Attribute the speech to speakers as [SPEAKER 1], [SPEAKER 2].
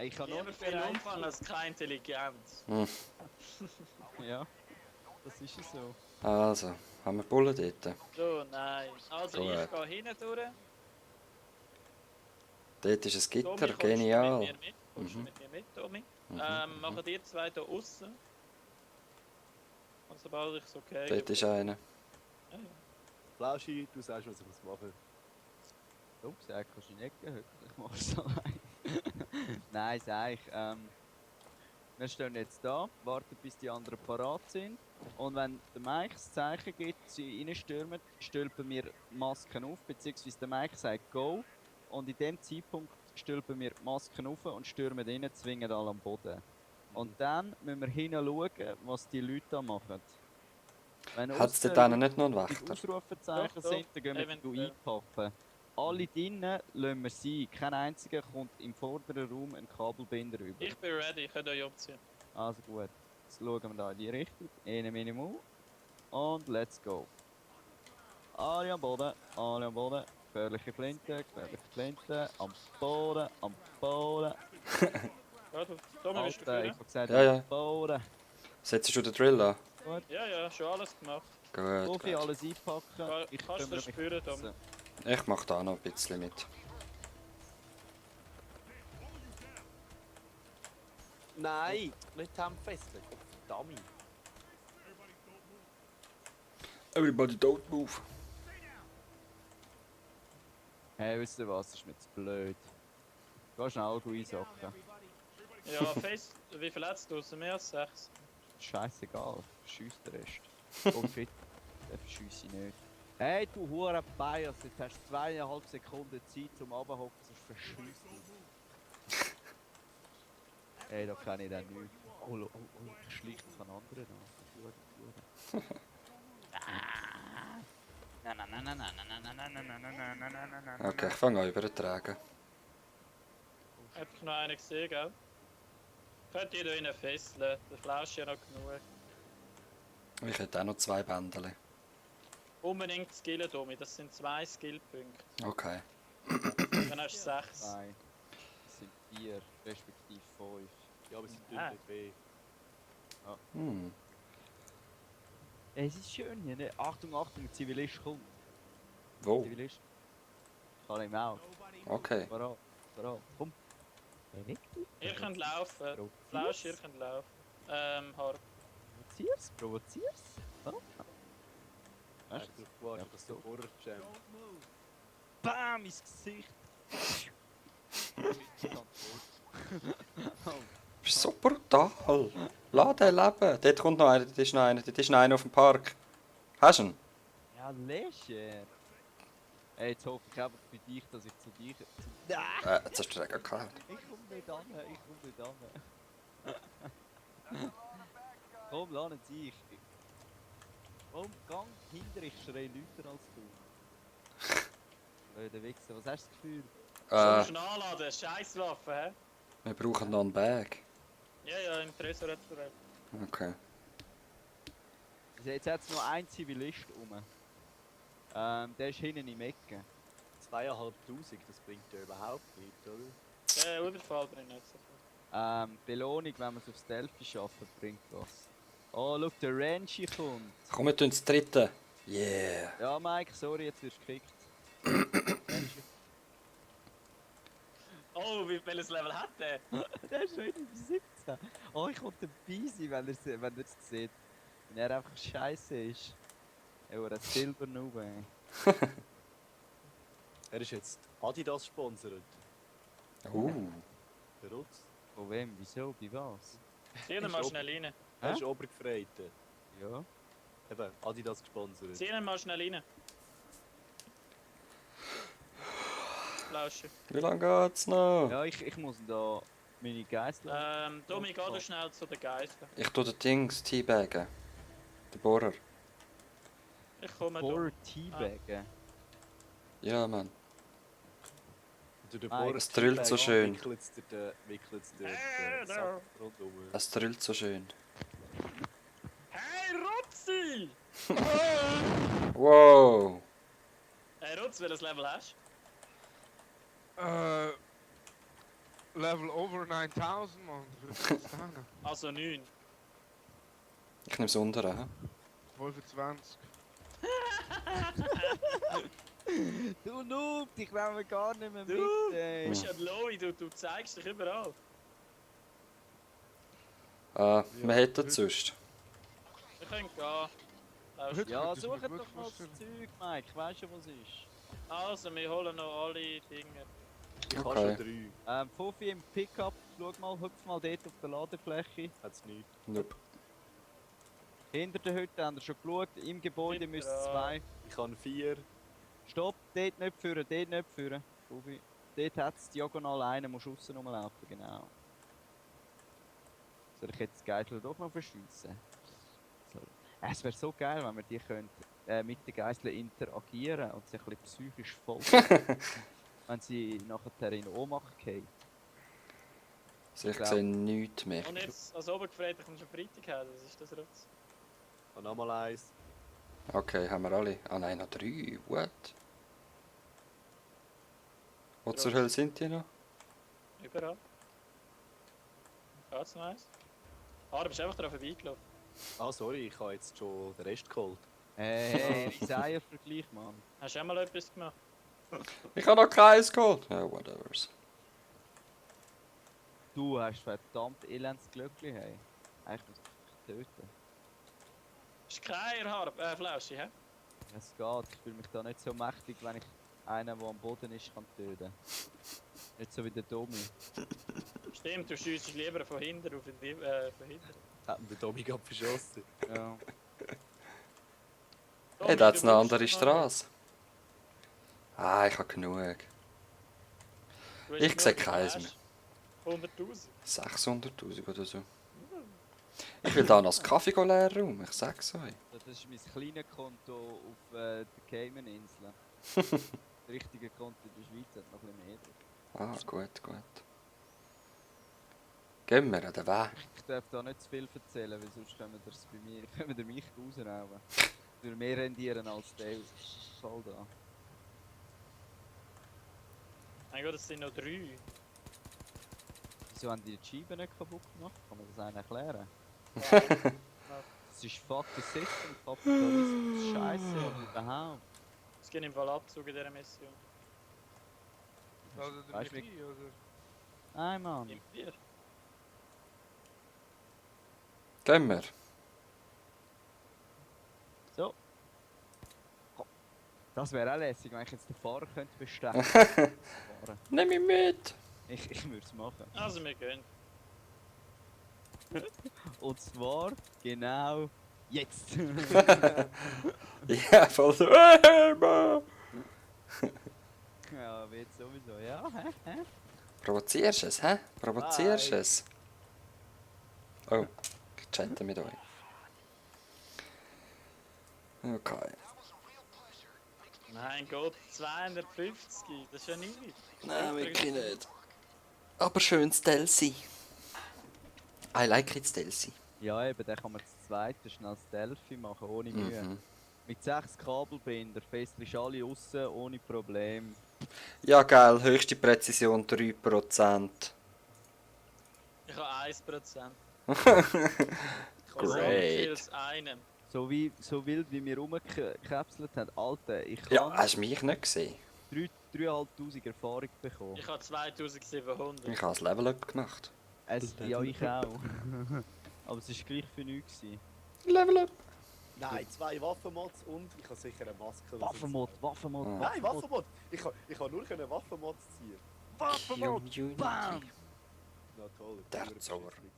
[SPEAKER 1] Ich kann nur
[SPEAKER 2] Lieber viel Umfang als keine Intelligenz.
[SPEAKER 1] Ja, das ist es so.
[SPEAKER 3] Also, haben wir Bullen dort?
[SPEAKER 2] So, nein. Also
[SPEAKER 3] Gut.
[SPEAKER 2] ich gehe hinten durch.
[SPEAKER 3] Dort ist ein
[SPEAKER 2] Tommy,
[SPEAKER 3] Gitter,
[SPEAKER 2] kommst du mit
[SPEAKER 3] genial.
[SPEAKER 2] mir mit? Kommst du mit mir mit, Tommy? Machen die zwei hier außen. Und sobald ich es okay
[SPEAKER 3] Dort ist einer.
[SPEAKER 2] Ja, ja.
[SPEAKER 4] Flauschi, du sagst, was ich muss machen.
[SPEAKER 1] Du sagst, kannst du in die Ecke hücken, ich mach's allein. Nein, sag ich. Wir stehen jetzt da, warten bis die anderen parat sind. Und wenn der Mike das Zeichen gibt, sie reinstürmen, stülpen wir Masken auf, beziehungsweise der Mike sagt Go. Und in dem Zeitpunkt stülpen wir die Masken auf und stürmen rein, zwingen alle am Boden. Und dann müssen wir hinschauen, was die Leute da machen. Wenn
[SPEAKER 3] Hat es
[SPEAKER 1] aussen
[SPEAKER 3] dort einen
[SPEAKER 1] Leute
[SPEAKER 3] nicht noch einen
[SPEAKER 1] mit
[SPEAKER 3] Wächter?
[SPEAKER 1] Ausrufezeichen
[SPEAKER 2] Doch, doch,
[SPEAKER 1] sind, dann gehen wir die
[SPEAKER 2] eventuell.
[SPEAKER 1] einpacken. Alle drinnen lassen wir sein. Kein einziger kommt im vorderen Raum einen Kabelbinder rüber.
[SPEAKER 2] Ich bin ready, ich könnt euch umziehen.
[SPEAKER 1] Also gut. Jetzt schauen wir da in die Richtung. Eine Minimum. Und let's go. Alle am Boden, alle am Boden. Gefährliche Flinte, gefährliche Flinte. Am Boden, am Boden.
[SPEAKER 2] Ja, du, Tommy, bist du
[SPEAKER 1] Alter, ich
[SPEAKER 2] für?
[SPEAKER 1] hab gesagt,
[SPEAKER 3] Ja, ja.
[SPEAKER 1] am Boden.
[SPEAKER 3] Setzt du den Drill an?
[SPEAKER 2] Ja, ja, schon alles gemacht.
[SPEAKER 3] Gut,
[SPEAKER 1] Profi,
[SPEAKER 3] gut.
[SPEAKER 1] alles einpacken. Ich
[SPEAKER 2] Kannst du
[SPEAKER 1] kümmere
[SPEAKER 2] das
[SPEAKER 1] mich
[SPEAKER 2] spüren,
[SPEAKER 1] draussen.
[SPEAKER 2] Tom?
[SPEAKER 3] Ich mach da noch ein bisschen mit.
[SPEAKER 4] Nein, nicht fesseln. Verdammt.
[SPEAKER 3] Everybody don't move.
[SPEAKER 1] Hey, wisst ihr was? Das ist mir zu blöd. Geh schnell einsacken.
[SPEAKER 2] Ja, Face, wie viel hat's draussen? Mehr als 6.
[SPEAKER 1] Scheißegal, schiess den Rest. Oh shit, den verschiesse ich nicht. Hey, du hure Bias, jetzt hast du 2,5 Sekunden Zeit zum Abhocken, sonst verschiss dich. Hey, da kann ich dann nicht. Oh, ich schleicht auf einen anderen an.
[SPEAKER 3] Okay, ich fange an übertragen.
[SPEAKER 2] Hat ich noch einen gesehen, gell? Könnt ihr da innen fesseln? Der Flausch ist ja noch genug.
[SPEAKER 3] Ich hätte auch noch 2 Bändchen.
[SPEAKER 2] Unbedingt skillen, Tommy. Das sind 2 Skillpunkte.
[SPEAKER 3] Okay.
[SPEAKER 2] Dann hast du 6.
[SPEAKER 1] Nein, das sind 4, respektive 5.
[SPEAKER 4] Ja, aber sie tun
[SPEAKER 2] Ah.
[SPEAKER 4] nicht weh.
[SPEAKER 3] Hm.
[SPEAKER 1] Es ist schön hier, ne? Achtung, Achtung, ein Zivilist kommt.
[SPEAKER 3] Wo?
[SPEAKER 1] Zivilist. Kann ich auch.
[SPEAKER 3] Okay.
[SPEAKER 1] Parat, komm. Hey, weg du.
[SPEAKER 2] Ihr könnt laufen. Flausch, ihr könnt laufen. Harp.
[SPEAKER 1] Provozier's. Oh.
[SPEAKER 4] Ich
[SPEAKER 1] Weißt
[SPEAKER 4] hab
[SPEAKER 1] du?
[SPEAKER 4] darauf gewartet,
[SPEAKER 1] Ja,
[SPEAKER 4] dass der
[SPEAKER 1] so.
[SPEAKER 4] Horror jammt.
[SPEAKER 1] Bam, ins Gesicht.
[SPEAKER 3] Das ist so brutal. Lass den leben. Dort kommt noch einer, dort ist noch einer, dort ist noch einer auf dem Park. Hast du ihn?
[SPEAKER 1] Ja, leger. Hey, jetzt hoffe ich einfach für dich, dass ich zu dir...
[SPEAKER 3] Jetzt hast du den geklaut.
[SPEAKER 1] Ich komm nicht an, Komm, lass ihn sein. Komm, gang hinter, ich schrei lauter als du. Blöder Wichser, was hast du das Gefühl?
[SPEAKER 2] Schon schon anladen, Scheisswaffe, hä?
[SPEAKER 3] Wir brauchen noch einen Bag.
[SPEAKER 2] Ja, ja, im Tresor hat es
[SPEAKER 3] Okay.
[SPEAKER 1] Also jetzt hat es nur einen Zivilist rum. Der ist hinten im Ecke.
[SPEAKER 4] 2'500, das bringt ja überhaupt nichts, oder?
[SPEAKER 2] Der Überfall bringt nicht so viel.
[SPEAKER 1] Belohnung, wenn man es aufs Delphi schaffen, bringt was. Oh, schau, der Renchi kommt.
[SPEAKER 3] Komm, wir tun das dritte. Yeah.
[SPEAKER 1] Ja, Mike, sorry, jetzt wirst du gekickt. Renchi.
[SPEAKER 2] Oh, welches Level hat der?
[SPEAKER 1] Der ist schon wieder bei 17. Oh, ich wollte dabei sein, wenn er es sieht. Wenn er einfach scheiße ist. Er war ein Silbernoob, ey.
[SPEAKER 4] Er ist jetzt Adidas sponsert. Verrückt.
[SPEAKER 1] Von wem? Wieso? Bei was?
[SPEAKER 2] Zieh ihn mal schnell rein.
[SPEAKER 4] Er
[SPEAKER 1] Hä?
[SPEAKER 4] ist Obergefreiter.
[SPEAKER 1] Ja.
[SPEAKER 4] Eben, Adidas gesponsert.
[SPEAKER 2] Zieh ihn mal schnell rein. Flauschen.
[SPEAKER 3] Wie lange geht's noch?
[SPEAKER 1] Ja, ich muss da meine Geister.
[SPEAKER 2] Tommy, geh du schnell zu den Geistern.
[SPEAKER 3] Ich tue den Dings teabaggen. Den Bohrer.
[SPEAKER 2] Ich komme
[SPEAKER 1] Horror
[SPEAKER 2] da.
[SPEAKER 1] Teabaggen.
[SPEAKER 3] Ja, Mann.
[SPEAKER 4] Und der
[SPEAKER 1] Ah,
[SPEAKER 4] Bohrer
[SPEAKER 3] es drillt so schön.
[SPEAKER 4] wickelt's dir den
[SPEAKER 2] Da.
[SPEAKER 4] Sack rundum.
[SPEAKER 3] Es drillt so schön.
[SPEAKER 2] Hey, Rutzi!
[SPEAKER 3] Wow.
[SPEAKER 2] Hey, Rutz, welches Level hast
[SPEAKER 5] Level over 9000, man. Das ist das
[SPEAKER 2] Also 9.
[SPEAKER 3] Ich nehme es unter, hä?
[SPEAKER 5] 25.
[SPEAKER 1] Du Noob, ich nehme gar nicht mehr
[SPEAKER 2] Du?
[SPEAKER 1] mit,
[SPEAKER 2] Du
[SPEAKER 1] ey.
[SPEAKER 2] bist ja Loi, du zeigst dich überall.
[SPEAKER 3] Wir hätten es sonst.
[SPEAKER 2] Wir können gehen.
[SPEAKER 5] Heute
[SPEAKER 1] Ja,
[SPEAKER 5] könnte ich mir
[SPEAKER 1] sucht
[SPEAKER 5] gut
[SPEAKER 1] doch mal das
[SPEAKER 5] vorstellen.
[SPEAKER 1] Zeug, Mike. Weißt du, was ist?
[SPEAKER 2] Also, wir holen noch alle Dinge.
[SPEAKER 4] Ich habe
[SPEAKER 3] Okay.
[SPEAKER 4] schon 3.
[SPEAKER 1] Fofi im Pickup, schau mal, hüpf mal dort auf der Ladefläche.
[SPEAKER 4] Hat's nicht.
[SPEAKER 3] Nope.
[SPEAKER 1] Hinter der Hütte haben wir schon geschaut. Im Gebäude
[SPEAKER 2] Hinter,
[SPEAKER 1] müssen 2.
[SPEAKER 4] Ich habe 4.
[SPEAKER 1] Stopp, dort nicht führen, dort nicht führen. Fofi. Dort hat es diagonal einen, musst du aussen rumlaufen, genau. Soll ich jetzt die Geisel doch noch verschiessen? So. Es wäre so geil, wenn wir die könnten, mit den Geiseln interagieren und sich ein bisschen psychisch folgen. Wenn sie nachher in Ohnmacht gehen.
[SPEAKER 3] Also ich
[SPEAKER 1] glaub-
[SPEAKER 3] sehe nichts mehr.
[SPEAKER 2] Und jetzt, als Obergefreiter kommst du am Freitag her, was ist das jetzt?
[SPEAKER 4] Ich habe nochmal 1.
[SPEAKER 3] Okay, haben wir alle. Ah nein, noch 3. What? Wo zur Hölle sind die noch?
[SPEAKER 2] Überall. Geht's noch eins? Ah, du bist einfach daran vorbeigelaufen.
[SPEAKER 4] Ah, sorry, ich habe jetzt schon den Rest geholt.
[SPEAKER 1] Hey, Isaiah-Vergleich, Mann.
[SPEAKER 2] Hast du auch mal etwas gemacht?
[SPEAKER 3] Ich habe noch keins geholt. Ja, whatevers.
[SPEAKER 1] Du hast verdammt elends Glöckli, hey. Eigentlich muss ich dich töten.
[SPEAKER 2] Ist keine Flausche, hä?
[SPEAKER 1] Es geht, ich fühle mich da nicht so mächtig, wenn ich einen, der am Boden ist, kann töten. Nicht so wie der Domi.
[SPEAKER 2] Stimmt, du schiessest lieber von hinten auf den von hinten.
[SPEAKER 4] Hat mir der Domi gerade verschossen.
[SPEAKER 1] Ja.
[SPEAKER 3] Hey, da hat es eine
[SPEAKER 2] Du
[SPEAKER 3] andere
[SPEAKER 2] brauchst noch-
[SPEAKER 3] Straße. Ah, ich habe genug.
[SPEAKER 2] du hast
[SPEAKER 3] Ich
[SPEAKER 2] nur
[SPEAKER 3] sehe
[SPEAKER 2] den
[SPEAKER 3] keins
[SPEAKER 2] Flash. 100'000.
[SPEAKER 3] 600'000 oder so. Ich will da noch das Kaffee leer rum, ich sag's euch.
[SPEAKER 1] Das ist mein kleines Konto auf den Cayman-Inseln. Das richtige Konto in der Schweiz hat noch ein bisschen mehr drauf.
[SPEAKER 3] Ah, gut, gut. Gehen wir an den Weg.
[SPEAKER 1] Ich darf da nicht zu viel erzählen, weil sonst können wir das bei mir, können wir mich rausrauben. Ich würde mehr rendieren als der Fall da.
[SPEAKER 2] Mein Gott, das sind noch 3.
[SPEAKER 1] Wieso haben die die Scheiben nicht kaputt gemacht? Kann man das einem erklären?
[SPEAKER 2] Wow.
[SPEAKER 1] Das ist fucking System, Kapitalismus, Scheiße, aber überhaupt.
[SPEAKER 2] Es geht im Fall Abzug in dieser Mission.
[SPEAKER 5] Also der
[SPEAKER 1] Weißt du,
[SPEAKER 5] Michi, oder?
[SPEAKER 1] Nein, Mann.
[SPEAKER 2] Im 4.
[SPEAKER 3] Gehen wir.
[SPEAKER 1] So. Komm. Das wäre auch lässig, wenn ich jetzt den Fahrer könnte bestechen könnte.
[SPEAKER 3] Nimm mich mit.
[SPEAKER 1] Ich würde es machen.
[SPEAKER 2] Also, wir gehen.
[SPEAKER 1] Und zwar genau jetzt.
[SPEAKER 3] Ja, voll so. Ja,
[SPEAKER 1] Ja, wird sowieso, ja. Hä?
[SPEAKER 3] provozierst es, hä? Provozierst
[SPEAKER 4] Bye.
[SPEAKER 3] es? Oh, ich chatte mit euch. Okay.
[SPEAKER 2] Mein Gott, 250, das ist ja nichts.
[SPEAKER 3] Nein, wirklich nicht. Aber schön Stealthy. I like it Stealthy.
[SPEAKER 1] Ja, eben, dann kann man das zweite schnell das Delphi machen, ohne Mühe.
[SPEAKER 3] Mhm.
[SPEAKER 1] Mit 6 Kabelbinder, fesselst alle aussen, ohne Problem.
[SPEAKER 3] Ja, geil, höchste Präzision 3%.
[SPEAKER 2] Ich habe 1%.
[SPEAKER 3] Great.
[SPEAKER 2] Kills einem.
[SPEAKER 1] So wild wie wir rumgekäpselt haben. Alter, ich
[SPEAKER 3] Ja,
[SPEAKER 1] habe
[SPEAKER 3] hast du mich nicht gesehen?
[SPEAKER 1] 3'500 Erfahrung bekommen.
[SPEAKER 2] Ich habe 2700.
[SPEAKER 3] Ich habe das Level-Up gemacht.
[SPEAKER 1] Ja, ich auch. Aber es war gleich für nichts. gewesen.
[SPEAKER 3] Level-Up?
[SPEAKER 4] Nein, 2 Waffenmods und ich habe sicher eine Maske. oder so.
[SPEAKER 1] Waffenmod, Waffenmod,
[SPEAKER 3] Ah.
[SPEAKER 4] Nein, Waffenmod! Ich kann nur Waffenmods ziehen.
[SPEAKER 1] Waffenmod!
[SPEAKER 3] Community.
[SPEAKER 1] Bam!
[SPEAKER 4] Na toll.
[SPEAKER 3] Der
[SPEAKER 4] Nur
[SPEAKER 3] Zauber.
[SPEAKER 4] beschissen.